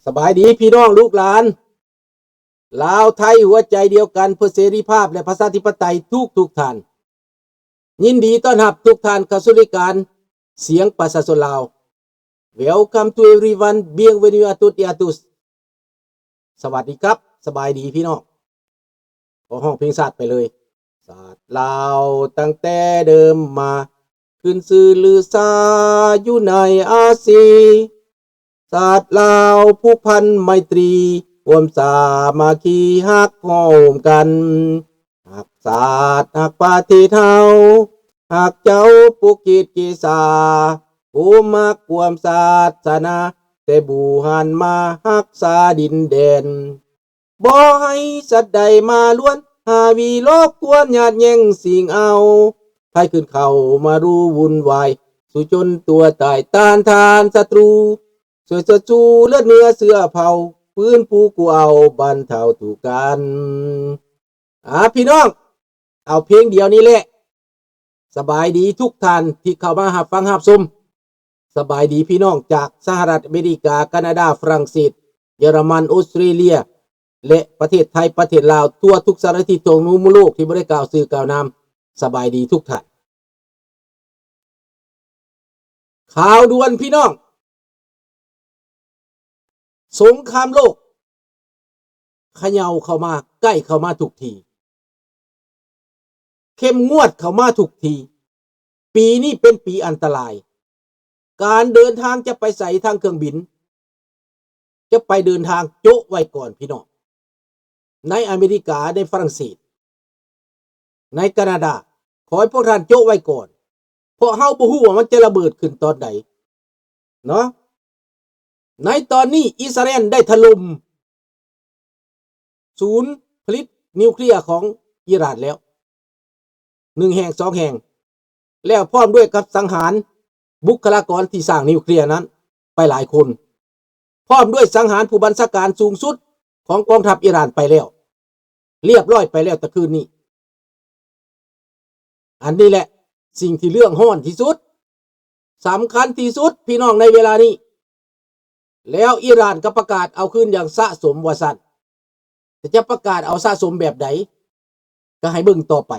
ສະບາຍດີພີ່ນ້ອງລູກຫຼານ ລາວໄທຫົວໃຈດຽວກັນເພື່ອເສລີພາບ ແລະ ປະຊາທິປະໄຕທຸກໆທ່ານ. ຍິນດີຕ້ອນຮັບທຸກທ່ານເຂົ້າສູ່ລາຍການສຽງປະຊາຊົນລາວ. Welcome to everyone. Bienvenue à toutes et à tous. ສະຫວັດດີຄັບ ສະບາຍດີພີ່ນ້ອງ. ຂໍຮ້ອງເພງຊາດໄປເລີຍ. ຊາດລາວຕັ້ງແຕ່ເດີມມາ ຂຶ້ນຊື່ລືຊາຢູ່ໃນອາຊີ. ຊາດລາວຜູກພັນໄມຕີ ຮ່ວມສາມັກຄີຮັກຮ່ວມກັນ. ຮັກຊາດຮັກປະເທດເຮົາ ຮັກເຈົ້າປົກເກດເກສາ ໂອ ຮັກຄວາມສາສະໜາ ແຕ່ບູຮານມາຮັກສາດິນແດນ. ບໍ່ໃຫ້ສັດໃດມາລວນ ຫາວິລົບກວນຍາດແຍ່ງຊິງເອົາ. ໃຜຂຶ້ນເຂົ້າມາຮູ້ວຸ່ນວາຍ ສູ້ຈົນຕົວຕາຍ ຕ້ານທານສັດຕູ ຊ່ວຍເຊີດຊູເລືອດເນື້ອເຊື້ອເຜົ່າ ຟື້ນຟູກູ້ເອົາບັນເທົາທຸກກັນ. ອາ ພີ່ນ້ອງ ເອົາເພງດຽວນີ້ແຫຼະ. ສະບາຍດີທຸກທ່ານທີ່ເຂົ້າມາຮັບຟັງຮັບຊົມ. ສະບາຍດີພີ່ນ້ອງຈາກສະຫະລັດອາເມລິກາ, ການາດາ, ຝຣັ່ງເສດ, ເຢຍລະມັນ, ອົດສະຕຣາເລຍ ແລະ ປະເທດໄທ, ປະເທດລາວ, ທົ່ວທຸກສາລະທິດທົ່ວທຸກມຸມໂລກທີ່ບໍ່ໄດ້ກ່າວຊື່ກ່າວນາມ. ສະບາຍດີທຸກທ່ານ. ຂ່າວດ່ວນພີ່ນ້ອງ, ສົງຄາມໂລກຂະເຍົາເຂົ້າມາ, ໃກ້ເຂົ້າມາທຸກທີ, ເຂັ້ມງວດເຂົ້າມາທຸກທີ. ປີນີ້ເປັນປີອັນຕະລາຍ. ການເດີນທາງຈະໄປໃສທາງເຄື່ອງບິນ, ຈະໄປເດີນທາງໂຈະໄວ້ກ່ອນພີ່ນ້ອງ. ໃນອາເມລິກາ, ໃນຝຣັ່ງເສດ, ໃນການາດາ, ຂໍໃຫ້ພວກທ່ານໂຈະໄວ້ກ່ອນ, ເພາະເຮົາບໍ່ຮູ້ວ່າມັນຈະລະເບີດຂຶ້ນຕອນໃດເນາະ. ໃນຕອນນີ້ອິດສະຣາແອນໄດ້ຖະຫຼົ່ມສູນຜະລິດນິວເຄລຍຂອງອີຣານແລ້ວ ໜຶ່ງແຫ່ງ ສອງແຫ່ງ ແລ້ວພ້ອມດ້ວຍກັບສັງຫານບຸກຄະລາກອນທີ່ສ້າງນິວເຄລຍນັ້ນໄປຫຼາຍຄົນ, ພ້ອມດ້ວຍສັງຫານຜູ້ບັນຊາການສູງສຸດຂອງກອງທັບອີຣານໄປແລ້ວ ລຽບຮ້ອຍໄປແລ້ວແຕ່ຄືນນີ້. ອັນນີ້ແຫຼະສິ່ງທີ່ເລື່ອງຮ້ອນທີ່ສຸດ, ສຳຄັນທີ່ສຸດ ພີ່ນ້ອງ, ໃນເວລານີ້. ແລ້ວອີຣານກໍປະກາດເອົາຄືນຢ່າງສະສົມວ່າຊັ້ນ. ແຕ່ຈະປະກາດເອົາສະສົມແບບໃດ ກໍໃຫ້ເບິ່ງຕໍ່ໄປ.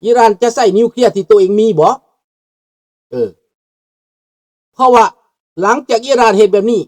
ອີຣານຈະໃຊ້ນິວເຄລຍທີ່ໂຕເອງມີບໍ? ເອີ ເພາະວ່າຫຼັງຈາກອີຣານເຮັດແບບນີ້,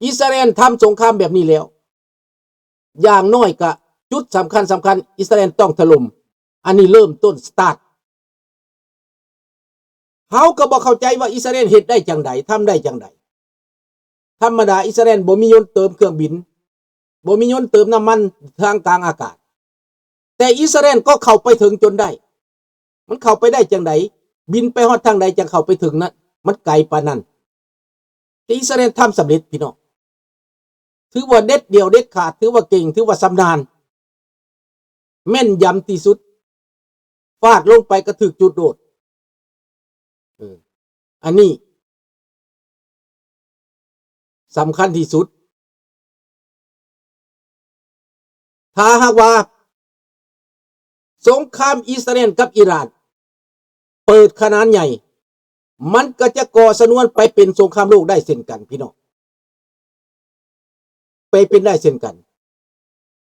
ອິດສະຣາແອນທຳສົງຄາມແບບນີ້ແລ້ວ, ຢ່າງໜ້ອຍກະຈຸດສຳຄັນສຳຄັນ ອິດສະຣາແອນຕ້ອງຖະຫຼົ່ມ. ອັນນີ້ເລີ່ມຕົ້ນສະຕາດ. ເຮົາກໍບໍ່ເຂົ້າໃຈວ່າອິດສະຣາແອນເຮັດໄດ້ຈັ່ງໃດ, ທຳໄດ້ຈັ່ງໃດ. ທຳມະດາອິດສະຣາແອນບໍ່ມີຍົນເຕີມເຄື່ອງບິນ, ບໍ່ມີຍົນເຕີມນ້ຳມັນທາງກາງອາກາດ. ແຕ່ອິດສະຣາແອນກໍເຂົ້າໄປເຖິງຈົນໄດ້. ມັນເຂົ້າໄປໄດ້ຈັ່ງໃດ? ບິນໄປຮອດທາງໃດຈັ່ງເຂົ້າໄປເຖິງນັ້ນ? ມັນໄກປານນັ້ນ. ແຕ່ອິດສະຣາແອນທຳສຳເລັດ, ພີ່ນ້ອງ. ຖືວ່າເດັດດ່ຽວເດັດຂາດ, ຖືວ່າເກັ່ງ, ຖືວ່າຊຳນານ, ແມ່ນຢຳທີ່ສຸດ. ຟາດລົງໄປກໍຖືກຈຸດໂລດ. ເອີ ອັນນີ້ ສຳຄັນທີ່ສຸດ. ຖ້າຫາກວ່າສົງຄາມອິດສະຣາແອນກັບອີຣານເປີດຂະໜານໃຫຍ່, ມັນກໍຈະກໍ່ຊະນວນໄປເປັນສົງຄາມໂລກໄດ້ເຊັ່ນກັນ, ພີ່ນ້ອງ, ໄປເປັນໄດ້ເຊັ່ນກັນ.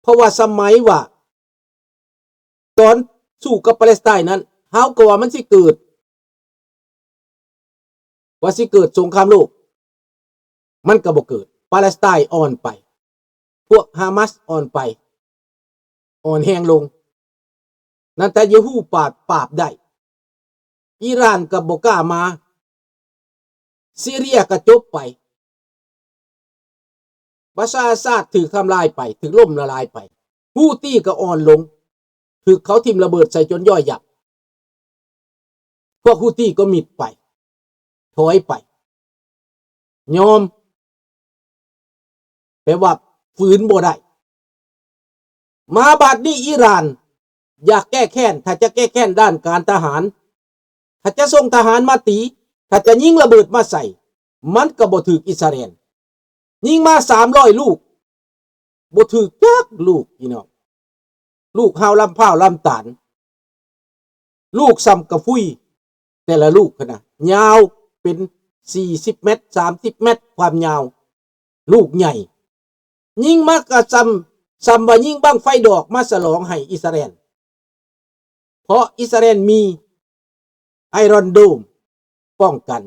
ເພາະວ່າສະໄໝວ່າ ຕອນສູ້ກັບປາເລສໄຕນນັ້ນ, ເຮົາກໍວ່າມັນຊິເກີດ, ວ່າຊິເກີດສົງຄາມໂລກ, ມັນກໍບໍ່ເກີດ. ປາເລສໄຕອ່ອນໄປ, ພວກຮາມາສອ່ອນໄປ, ອ່ອນແຮງລົງ. ເນຕາຍາຮູ້ປາບ, ປາບໄດ້, ອີຣານກໍບໍ່ກ້າມາ, ຊີເຣຍກໍຈົບໄປ. ບາຊາອາຊາດຖືກທຳລາຍໄປ, ຖືກລົ້ມລະລາຍໄປ. ຮູ້ຕີກໍອ່ອນລົງ, ຖືກເຂົາຖິ້ມລະເບີດໃສ່ຈົນຍ່ອຍຫຍັບ. ພວກຮູ້ຕີກໍມິດໄປ, ຖອຍໄປ, ຍອມ, ແປວ່າຝືນບໍ່ໄດ້. ມາບາດນີ້ອີຣານຢາກແກ້ແຄ້ນ, ຖ້າຈະແກ້ແຄ້ນດ້ານການທະຫານ, ຖ້າຈະສົ່ງທະຫານມາຕີ, ຖ້າຈະຍິງລະເບີດມາໃສ່, ມັນກໍບໍ່ຖືກອິດສະຣາແອນ. ຍິງມາສາມຮ້ອຍລູກ, ບໍ່ຖືກຈັກລູກ, ພີ່ນ້ອງ. ລູກຮາວລຳພ້າວລຳຕານ, ລູກສ່ຳກະຟຸຍ, ແຕ່ລະລູກຫັ້ນນະ ຍາວເປັນ ສີ່ສິບແມັດ ສາມສິບແມັດຄວາມຍາວ ລູກໃຫຍ່ ຍິງມາກະສ່ຳ ສ່ຳວ່າຍິງບັ້ງໄຟດອກມາສະຫຼອງໃຫ້ອິດສະຣາເອນ ເພາະອິດສະຣາເອນມີ Iron Dome ປ້ອງກັນ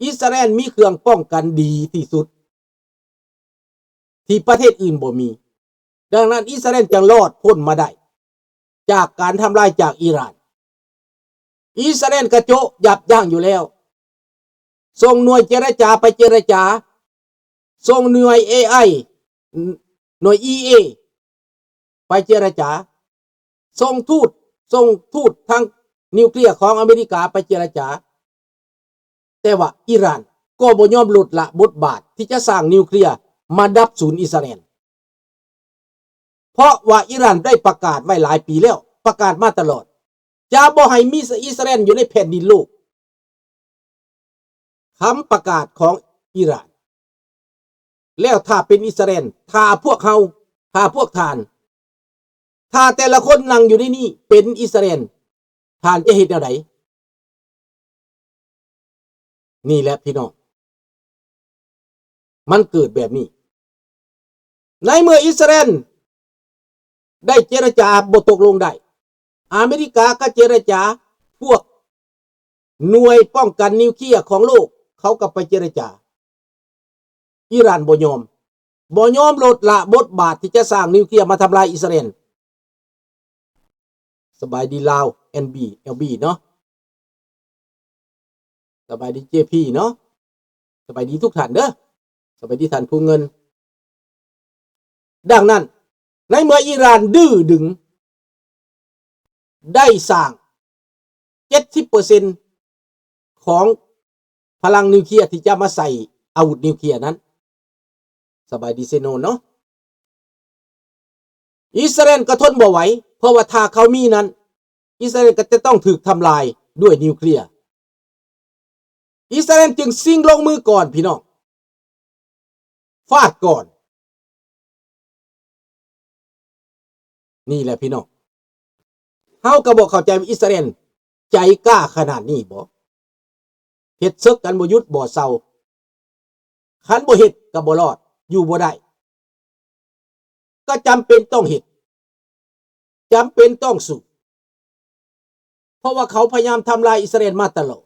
ອິດສະຣາເອນມີເຄື່ອງປ້ອງກັນດີທີ່ສຸດ ທີ່ປະເທດອື່ນບໍ່ມີ. ດັ່ງນັ້ນ ອິດສະຣາເອນຈຶ່ງລອດພົ້ນມາໄດ້ ຈາກການທຳລາຍຈາກອີຣານ. ອິດສະຣາເອນກະໂຈະຍັບຢັ້ງຢູ່ແລ້ວ. ສົ່ງໜ່ວຍເຈລະຈາໄປເຈລະຈາ, ສົ່ງໜ່ວຍເອໄອ, ໜ່ວຍອີເອ ໄປເຈລະຈາ, ສົ່ງທູດ, ສົ່ງທູດທາງນິວເຄລຍຂອງອາເມລິກາໄປເຈລະຈາ. ແຕ່ວ່າອີຣານກໍບໍ່ຍອມລົດລະບົດບາດທີ່ຈະສ້າງນິວເຄລຍມາດັບສູນອິດສະຣາເອນ. ເພາະວ່າອີຣານໄດ້ປະກາດໄວ້ຫຼາຍປີແລ້ວ, ປະກາດມາຕະຫຼອດ, ຈະບໍ່ໃຫ້ມີອິດສະຣາເອນຢູ່ໃນແຜ່ນດິນໂລກ. ຄຳປະກາດຂອງອີຣານ. ແລ້ວຖ້າເປັນອິດສະຣາເອນ, ຖ້າພວກເຮົາ, ຖ້າພວກທ່ານ, ຖ້າແຕ່ລະຄົນນັ່ງຢູ່ໃນນີ້ເປັນອິດສະຣາເອນ, ທ່ານຈະເຮັດແນວໃດ? ນີ້ແຫຼະພີ່ນ້ອງ, ມັນເກີດແບບນີ້. ໃນເມື່ອອິດສະຣາເອນໄດ້ເຈລະຈາບໍ່ຕົກລົງໄດ້, ອາເມລິກາກໍເຈລະຈາ, ພວກໜ່ວຍປ້ອງກັນນິວເຄລຍຂອງໂລກ ເຂົາກໍໄປເຈລະຈາ. ອີຣານບໍ່ຍອມ, ບໍ່ຍອມລົດລະບົດບາດທີ່ຈະສ້າງນິວເຄລຍມາທຳລາຍອິດສະຣາເອນ. ສະບາຍດີລາວ ແອນ ບີ ແອລ ບີ ເນາະ, ສະບາຍດີ ເຈ ພີ ເນາະ, ສະບາຍດີທຸກທ່ານເດີ, ສະບາຍດີທ່ານພູເງິນ. ດັ່ງນັ້ນ ໃນເມື່ອອີຣານດື້ດຶງ ໄດ້ສ້າງເຈັດສິບເປີເຊັນຂອງພະລັງນິວເຄລຍທີ່ຈະມາໃສ່ອາວຸດນິວເຄລຍນັ້ນ, ສະບາຍດີເຊໂນເນາະ, ອິດສະຣາເອນກໍທົນບໍ່ໄຫວ, ເພາະວ່າຖ້າເຂົາມີນັ້ນ, ອິດສະຣາເອນກໍຈະຕ້ອງຖືກທຳລາຍດ້ວຍນິວເຄລຍ. ອິດສະຣາເອນຈຶ່ງຊິງລົງມືກ່ອນ, ພີ່ນ້ອງ, ຟາດກ່ອນ. ນີ້ແຫຼະພີ່ນ້ອງ, ເຮົາກໍບໍ່ເຂົ້າໃຈວ່າອິດສະຣາເອນໃຈກ້າຂະໜາດນີ້ບໍ? ເຮັດເສິກກັນບໍ່ຢຸດບໍ່ເຊົາ, ຄັນບໍ່ເຮັດກໍບໍ່ລອດ, ຢູ່ບໍ່ໄດ້, ກໍຈຳເປັນຕ້ອງເຮັດ, ຈຳເປັນຕ້ອງສູ້. ເພາະວ່າເຂົາພະຍາຍາມທຳລາຍອິດສະຣາເອນມາຕະຫຼອດ,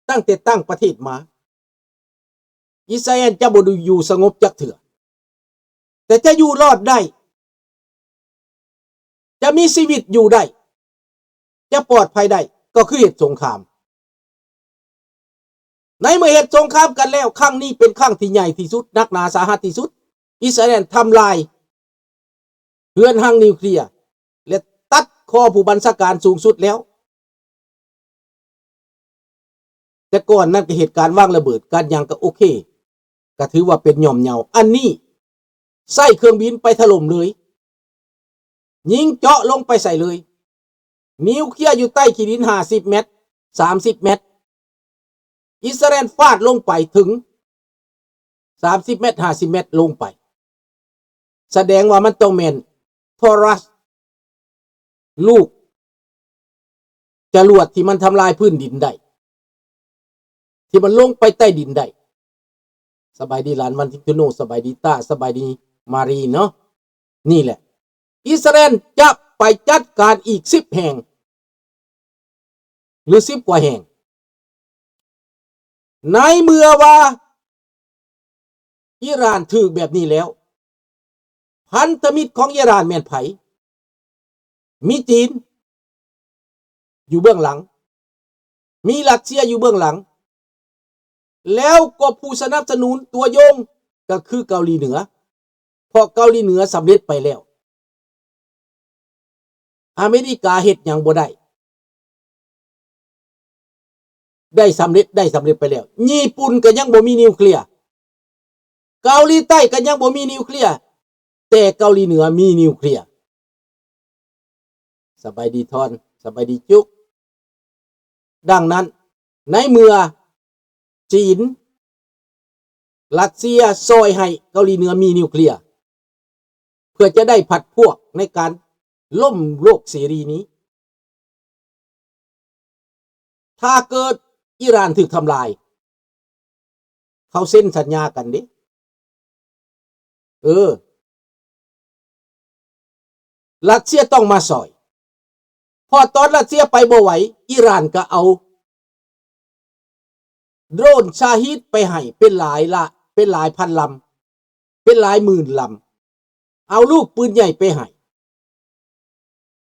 ຕັ້ງແຕ່ຕັ້ງປະເທດມາ. ອິດສະຣາເອນຈະບໍ່ຢູ່ສະຫງົບຈັກເທື່ອ, ແຕ່ຈະຢູ່ລອດໄດ້, ຈະມີຊີວິດຢູ່ໄດ້, ຈະປອດໄພໄດ້, ກໍຄືເຮັດສົງຄາມ. ໃນເມື່ອເຮັດສົງຄາມກັນແລ້ວ, ຄັ້ງນີ້ເປັນຄັ້ງທີ່ໃຫຍ່ທີ່ສຸດ, ໜັກໜາສາຫັດທີ່ສຸດ. ອິດສະຣາເອນທຳລາຍເຮືອນຮັງນິວເຄລຍ ແລະ ຕັດຄໍຜູ້ບັນຊາການສູງສຸດແລ້ວ. ແຕ່ກ່ອນນັ້ນກໍເຮັດການວາງລະເບີດ, ການຫຍັງກໍໂອເຄ, ກໍຖືວ່າເປັນຍ່ອມເຍົາ. ອັນນີ້ໃຊ້ເຄື່ອງບິນໄປຖະຫຼົ່ມເລີຍ, ຍິງເຈາະລົງໄປໃສ່ເລີຍ. ນິວເຄລຍຢູ່ໃຕ້ຂີ້ດິນຫ້າສິບແມັດ, ສາມສິບແມັດ, ອິດສະຣາເອນຟາດລົງໄປເຖິງສາມສິບແມັດ, ຫ້າສິບແມັດລົງໄປ, ສະແດງວ່າມັນຕ້ອງແມ່ນໂທຣັສ, ລູກຈະຫຼວດທີ່ມັນທຳລາຍພື້ນດິນໄດ້, ທີ່ມັນລົງໄປໃຕ້ດິນໄດ້. ສະບາຍດີຫຼານວັນທິງໂຕໂນ, ສະບາຍດີຕາ, ສະບາຍດີມາຣີເນາະ. ນີ້ແຫຼະ, ອິດສະຣາເອນຈະໄປຈັດການອີກສິບແຫ່ງ ຫຼື ສິບກວ່າແຫ່ງ. ໃນເມື່ອວ່າອີຣານຖືກແບບນີ້ແລ້ວ, ພັນທະມິດຂອງອີຣານແມ່ນໃຜ? ມີຈີນຢູ່ເບື້ອງຫຼັງ, ມີຣັດເຊຍຢູ່ເບື້ອງຫຼັງ, ແລ້ວກໍຜູ້ສະໜັບສະໜູນຕົວໂຍງກໍຄືເກົາຫຼີເໜືອ, ເພາະເກົາຫຼີເໜືອສຳເລັດໄປແລ້ວ. ອາເມລິກາເຮັດຫຍັງບໍ່ໄດ້, ໄດ້ສຳເລັດ, ໄດ້ສຳເລັດໄປແລ້ວ. ຍີ່ປຸ່ນກໍຍັງບໍ່ມີນິວເຄລຍ, ເກົາຫຼີໃຕ້ກໍຍັງບໍ່ມີນິວເຄລຍ, ແຕ່ເກົາຫຼີເໜືອມີນິວເຄລຍ. ສະບາຍດີທອນ, ສະບາຍດີຈຸກ. ດັ່ງນັ້ນ, ໃນເມື່ອຈີນ, ຣັດເຊຍຊ່ອຍໃຫ້ເກົາຫຼີເໜືອມີນິວເຄລຍ ເພື່ອຈະໄດ້ພັກພວກໃນການລົ້ມໂລກເສລີນີ້. ຖ້າເກີດອີຣານຖືກທຳລາຍ, ເຂົາເຊັນສັນຍາກັນເດ້. ເອີ ຣັດເຊຍຕ້ອງມາຊ່ອຍ ເພາະຕອນຣັດເຊຍໄປບໍ່ໄຫວ ອີຣານກໍເອົາໂດຣນຊາຮີດໄປໃຫ້ເປັນຫຼາຍລະ ເປັນຫຼາຍພັນລຳ ເປັນຫຼາຍໝື່ນລຳ ເອົາລູກປືນໃຫຍ່ໄປໃຫ້.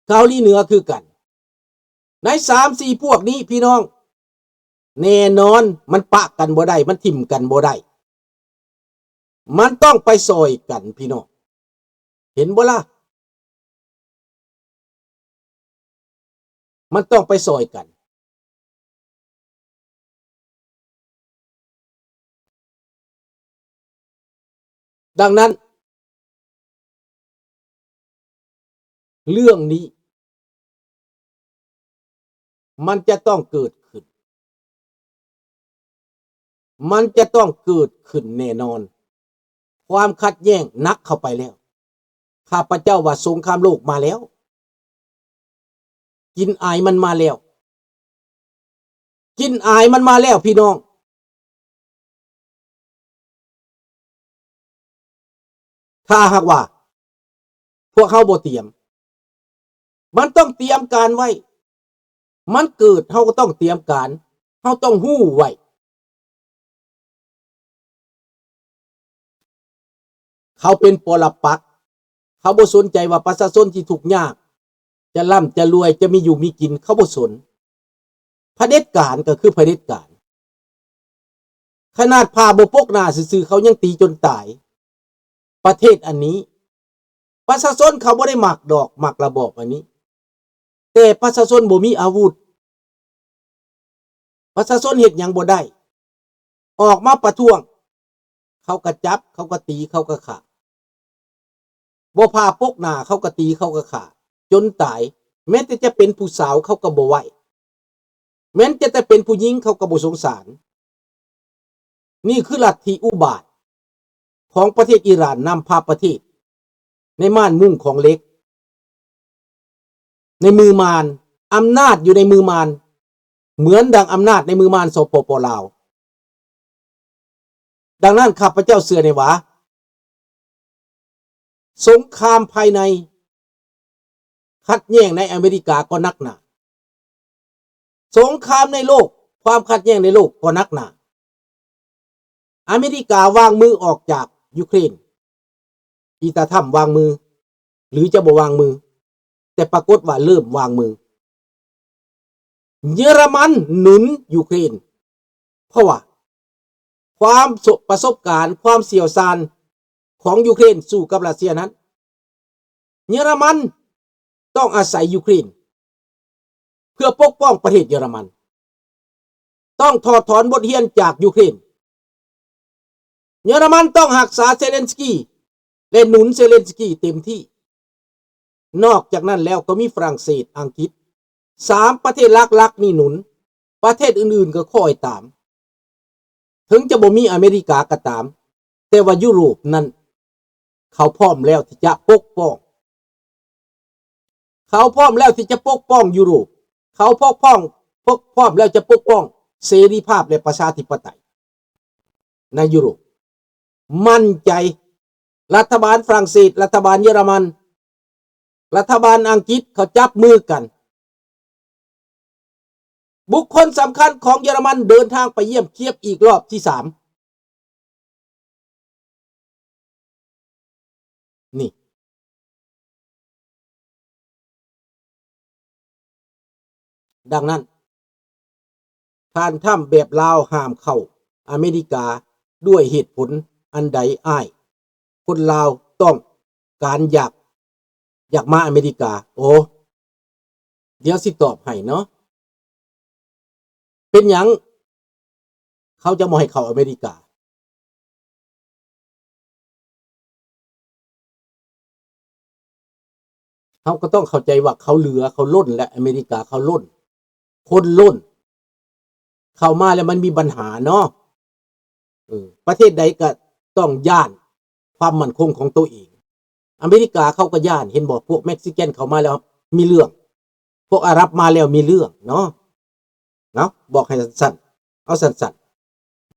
ເກົາຫຼີເໜືອຄືກັນ. ໃນສາມສີ່ພວກນີ້ພີ່ນ້ອງ ແນ່ນອນມັນປະກັນບໍ່ໄດ້ ມັນຖິ້ມກັນບໍ່ໄດ້ ມັນຕ້ອງໄປຊ່ອຍກັນພີ່ນ້ອງ ເຫັນບໍ່ລະ? ມັນຕ້ອງໄປຊ່ອຍກັນ. ດັ່ງນັ້ນ ເລື່ອງນີ້ມັນຈະຕ້ອງເກີດຂຶ້ນ ມັນຈະຕ້ອງເກີດຂຶ້ນແນ່ນອນ. ຄວາມຂັດແຍ່ງໜັກເຂົ້າໄປແລ້ວ. ຂ້າພະເຈົ້າວ່າສົງຄາມໂລກມາແລ້ວ. ກິ່ນອາຍມັນມາແລ້ວ. ກິ່ນອາຍມັນມາແລ້ວພີ່ນ້ອງ. ຖ້າຫາກວ່າພວກເຮົາບໍ່ຕຽມ, ມັນຕ້ອງຕຽມການໄວ້. ມັນເກີດ ເຮົາກໍຕ້ອງຕຽມການ, ເຮົາຕ້ອງຮູ້ໄວ້. ເຂົາເປັນປໍລະປັກ, ເຂົາບໍ່ສົນໃຈວ່າປະຊາຊົນທີ່ທຸກຍາກ, ຈະລ່ຳຈະລວຍ, ຈະມີຢູ່ມີກິນ, ເຂົາບໍ່ສົນ. ຜະເດັດການກໍຄືຜະເດັດການ. ຂະໜາດຜ້າບໍ່ປົກໜ້າຊື່ໆ ເຂົາຍັງຕີຈົນຕາຍ. ປະເທດອັນນີ້ ປະຊາຊົນເຂົາບໍ່ໄດ້ມັກດອກ ມັກລະບອບອັນນີ້, ແຕ່ປະຊາຊົນບໍ່ມີອາວຸດ. ປະຊາຊົນເຮັດຫຍັງບໍ່ໄດ້, ອອກມາປະທ້ວງ ເຂົາກໍຈັບ, ເຂົາກໍຕີ, ເຂົາກໍຂ້າ. ບໍ່ຜ້າປົກໜ້າ ເຂົາກໍຕີ ເຂົາກໍຂ້າຈົນຕາຍ. ແມ້ແຕ່ຈະເປັນຜູ້ສາວ ເຂົາກໍບໍ່ໄວ້, ແມ່ນຈະແຕ່ເປັນຜູ້ຍິງ ເຂົາກໍບໍ່ສົງສານ. ນີ້ຄືລັດທິອຸບາດຂອງປະເທດອີຣານ ນຳພາປະເທດໃນມ່ານມຸ້ງຂອງເຫຼັກ ໃນມືມານ, ອຳນາດຢູ່ໃນມືມານ ເໝືອນດັ່ງອຳນາດໃນມືມານ ສປປ ລາວ. ດັ່ງນັ້ນ ຂ້າພະເຈົ້າເຊື່ອແນ່ວ່າ ສົງຄາມພາຍໃນ ຂັດແຍ່ງໃນອາເມລິກາກໍໜັກໜາ, ສົງຄາມໃນໂລກ, ຄວາມຂັດແຍ່ງໃນໂລກກໍໜັກໜາ. ອາເມລິກາວາງມືອອກຈາກຢູເຄຣນ, ອີຕາທຳວາງມື ຫຼືຈະບໍ່ວາງມື, ແຕ່ປາກົດວ່າເລີ່ມວາງມື. ເຢຍລະມັນໜູນຢູເຄຣນ ເພາະວ່າຄວາມ ປະສົບການ, ຄວາມຊ່ຽວຊານຂອງຢູເຄຣນສູ້ກັບຣັດເຊຍນັ້ນ, ເຢຍລະມັນຕ້ອງອາໄສຢູເຄຣນ ເພື່ອປົກປ້ອງປະເທດເຢຍລະມັນ, ຕ້ອງຖອດຖອນບົດຮຽນຈາກຢູເຄຣນ. ເຢຍລະມັນຕ້ອງຮັກສາເຊເລັນສກີ ແລະ ໜູນເຊເລັນສກີເຕັມທີ່. ນອກຈາກນັ້ນແລ້ວກໍມີຝຣັ່ງເສດ, ອັງກິດ, ສາມປະເທດຫຼັກໆນີ້ໜູນ, ປະເທດອື່ນໆກໍຄ່ອຍຕາມ. ເຖິງຈະບໍ່ມີອາເມລິກາກໍຕາມ, ແຕ່ວ່າຢູໂຣບນັ້ນ ເຂົາພ້ອມແລ້ວທີ່ຈະປົກປ້ອງ, ເຂົາພ້ອມແລ້ວທີ່ຈະປົກປ້ອງຢູໂຣບ, ເຂົາປົກປ້ອງ, ປົກ ພ້ອມແລ້ວຈະປົກປ້ອງເສລີພາບ ແລະ ປະຊາທິປະໄຕໃນຢູໂຣບ. ໝັ້ນໃຈ, ລັດຖະບານຝຣັ່ງເສດ, ລັດຖະບານເຢຍລະມັນ, ລັດຖະບານອັງກິດ ເຂົາຈັບມືກັນ. ບຸກຄົນສຳຄັນຂອງເຢຍລະມັນເດີນທາງໄປຢ້ຽມຄຽບອີກລອບທີສາມ. ນີ້. ດັ່ງນັ້ນ ທ່ານທຳແບບລາວຫ້າມເຂົ້າອາເມລິກາດ້ວຍເຫດຜົນອັນໃດອ້າຍ? ຄົນລາວຕ້ອງການຢາກ ຢາກມາອາເມລິກາ. ໂອ້ ດຽວຊິຕອບໃຫ້ເນາະ. ເປັນຫຍັງເຂົາຈະບໍ່ໃຫ້ເຂົ້າອາເມລິກາ? ເຮົາກໍຕ້ອງເຂົ້າໃຈວ່າເຂົາເຫຼືອ, ເຂົາລົ້ນ ແລະ ອາເມລິກາເຂົາລົ້ນ, ຄົນລົ້ນ. ເຂົ້າມາແລ້ວມັນມີບັນຫາເນາະ. ເອີ ປະເທດໃດກໍຕ້ອງຢ້ານຄວາມໝັ້ນຄົງຂອງໂຕເອງ. ອາເມລິກາເຂົາກໍຢ້ານ, ເຫັນບໍ່? ພວກເມັກຊິກັນເຂົ້າມາແລ້ວມີເລື່ອງ, ພວກອາຣັບມາແລ້ວມີເລື່ອງເນາະ. ເນາະ, ບອກໃຫ້ສັ້ນໆ, ເອົາສັ້ນ